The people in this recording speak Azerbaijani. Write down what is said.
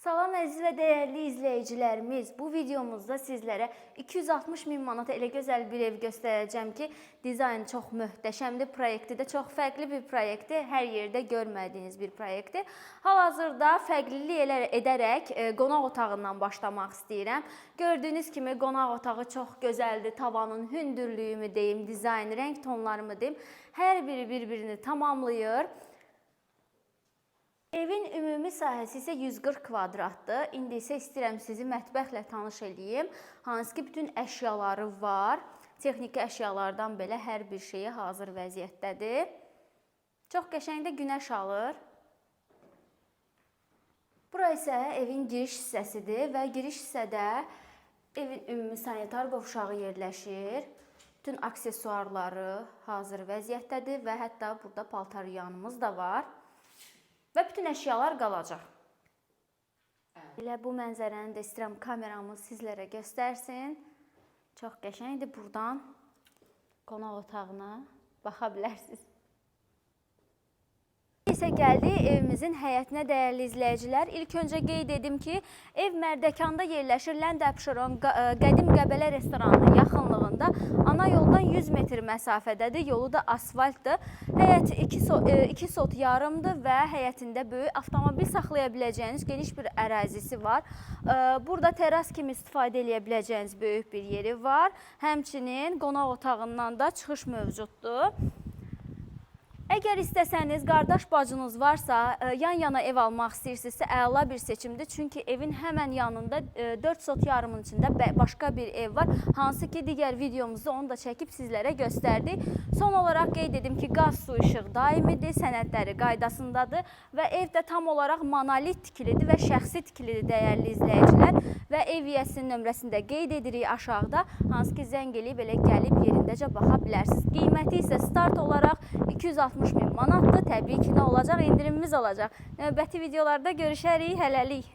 Salam əziz və dəyərli izləyicilərimiz. Bu videomuzda sizlərə 260 min manata elə gözəl bir ev göstərəcəm ki, dizayn çox möhtəşəmdir, proyekti də çox fərqli bir proyektdir. Hər yerdə görmədiyiniz bir proyektdir. Hal-hazırda fərqlilik edərək qonaq otağından başlamaq istəyirəm. Gördüyünüz kimi qonaq otağı çox gözəldir. Tavanın hündürlüyümü deyim, dizayn, rəng tonlarımı deyim, hər biri bir-birini tamamlayır. Evin ümumi sahəsi isə 140 kvadratdır. İndi isə istəyirəm sizi mətbəxlə tanış eləyim. Hansı ki, bütün əşyaları var. Texniki əşyalardan belə hər bir şeyi hazır vəziyyətdədir. Çox qəşəng də günəş alır. Bura isə evin giriş hissəsidir və giriş hissədə evin ümumi sanitar qovşağı yerləşir. Bütün aksesuarları hazır vəziyyətdədir və hətta burada paltar yanımız da var. Və bütün əşyalar qalacaq. Elə bu mənzərəni də istəyirəm kameramız sizlərə göstərsin. Çox qəşəngdir. Buradan qonaq otağına baxa bilərsiniz. İsə gəldik evimizin həyətinə, dəyərli izləyicilər. İlk öncə qeyd edim ki, ev Mərdəkanda yerləşir. Lənd Abşeron qədim Qəbələ restoranının yaxınlığında, ana yoldan 100 metr məsafədədir. Yolu da asfaltdır. Həyət 2 sot yarımdır və həyətində böyük avtomobil saxlaya biləcəyiniz geniş bir ərazisi var. Burada teras kimi istifadə eləyə biləcəyiniz böyük bir yeri var. Həmçinin qonaq otağından da çıxış mövcuddur. Əgər istəsəniz, qardaş bacınız varsa, yan-yana ev almaq istəyirsinizsə, əla bir seçimdir. Çünki evin həmən yanında 4 sot yarımın içində başqa bir ev var. Hansı ki, digər videomuzda onu da çəkib sizlərə göstərdik. Son olaraq qeyd edim ki, qaz, su, işıq daimidir, sənədləri qaydasındadır və ev də tam olaraq monolit tikilidir və şəxsi tikilidir, dəyərli izləyicilər. Və ev yiyəsinin nömrəsini də qeyd edirik aşağıda, hansı ki, zəng eləyib elə gəlib yerindəcə baxa bilərsiniz. Qiyməti isə start olaraq 260 min manatdır. Təbii ki, nə olacaq? İndirimimiz olacaq. Növbəti videolarda görüşərik. Hələlik.